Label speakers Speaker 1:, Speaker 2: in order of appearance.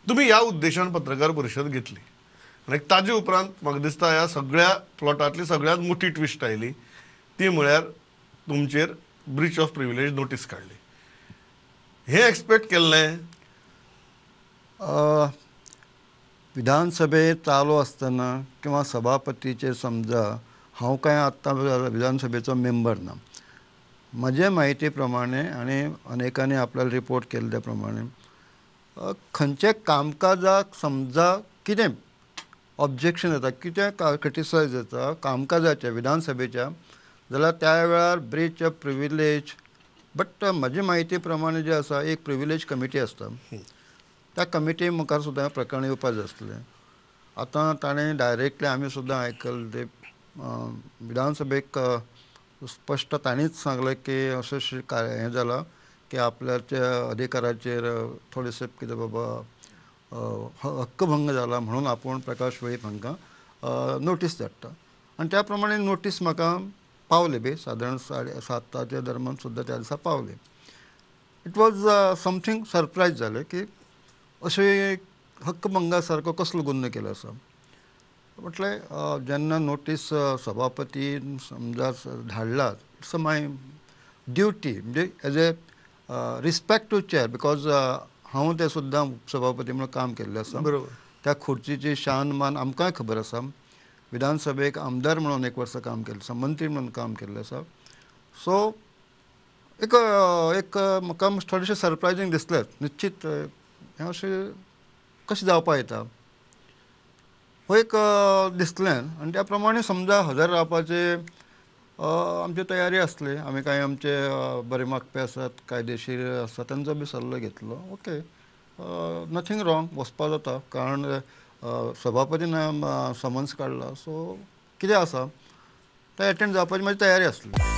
Speaker 1: तुमी ह्या उद्देशान पत्रकार परिशद घेतली आनी ताजे उपरांत म्हाका दिसता ह्या सगळ्या प्लॉटांतली सगळ्यांत मोठी ट्विस्ट आयली ती म्हळ्यार तुमचेर ब्रीच ऑफ प्रिविलेज नोटीस काडली. हें एक्सपेक्ट केल्लें?
Speaker 2: विधानसभे चालू आसतना किंवा सभापतीचे समजा हांव कांय आत्तां विधानसभेचो मेंबर ना, म्हजे म्हायती प्रमाणे आनी अनेकांनी आपल्याला रिपोर्ट केल्ले प्रमाणे खंयचे कामकाजाक समजा कितें ऑब्जेक्शन येता, कितें क्रिटिसायज जाता कामकाजाच्या विधानसभेच्या, जाल्यार त्या वेळार ब्रीच ऑफ प्रिविलेज. बट म्हजे म्हायती प्रमाणे जे आसा एक प्रिविलेज कमिटी आसता, त्या कमिटी मुखार सुद्दां प्रकरण येवपाक जाय आसलें. आतां ताणें डायरेक्टली आमी सुद्दां आयकलें ते विधानसभेक स्पश्ट ताणीच सांगलें की अशें अशें हें जालां की आपल्याच्या अधिकाराचेर थोडेशें कितें बाबा हक्कभंग जाला म्हणून आपूण प्रकाश वेळीप हांकां नोटीस धाडटा. आनी त्या प्रमाणे नोटीस म्हाका पावली बी सादारण 7:30 दरम्यान सुद्दां त्या दिसा पावली. It was something surprise जालें की अशें हक्कभंगा सारको कसलो गुन्हो केलो आसा. म्हटलें जेन्ना नोटीस सभापतीन समजा धाडला, it's a my duty म्हणजे as a respect to chair, because हांव ते सुद्दां उपसभापती म्हणून काम केल्लें आसा.
Speaker 1: बरोबर.
Speaker 2: त्या खुर्चीची शान मान आमकांय खबर आसा. विधानसभेक आमदार म्हणून एक वर्सां काम केल्लें आसा, मंत्री म्हणून काम केल्लें आसा. सो एक एक म्हाका थोडेशें सरप्रायजींग दिसलें. निश्चीत हें अशें कशें जावपाक येता हो एक दिसलें. आनी त्या प्रमाणे समजा हजर रावपाचे आमची तयारी आसली. आमी कांय आमचे बरे मागपी आसात, कायदेशीर आसा, तांचो बी सल्लो घेतलो. ओके, नथींग रॉंग, वचपा जाता, कारण सभापतीन समन्स काडला. सो कितें आसा तें एटेंड जावपाची म्हाजी तयारी आसली.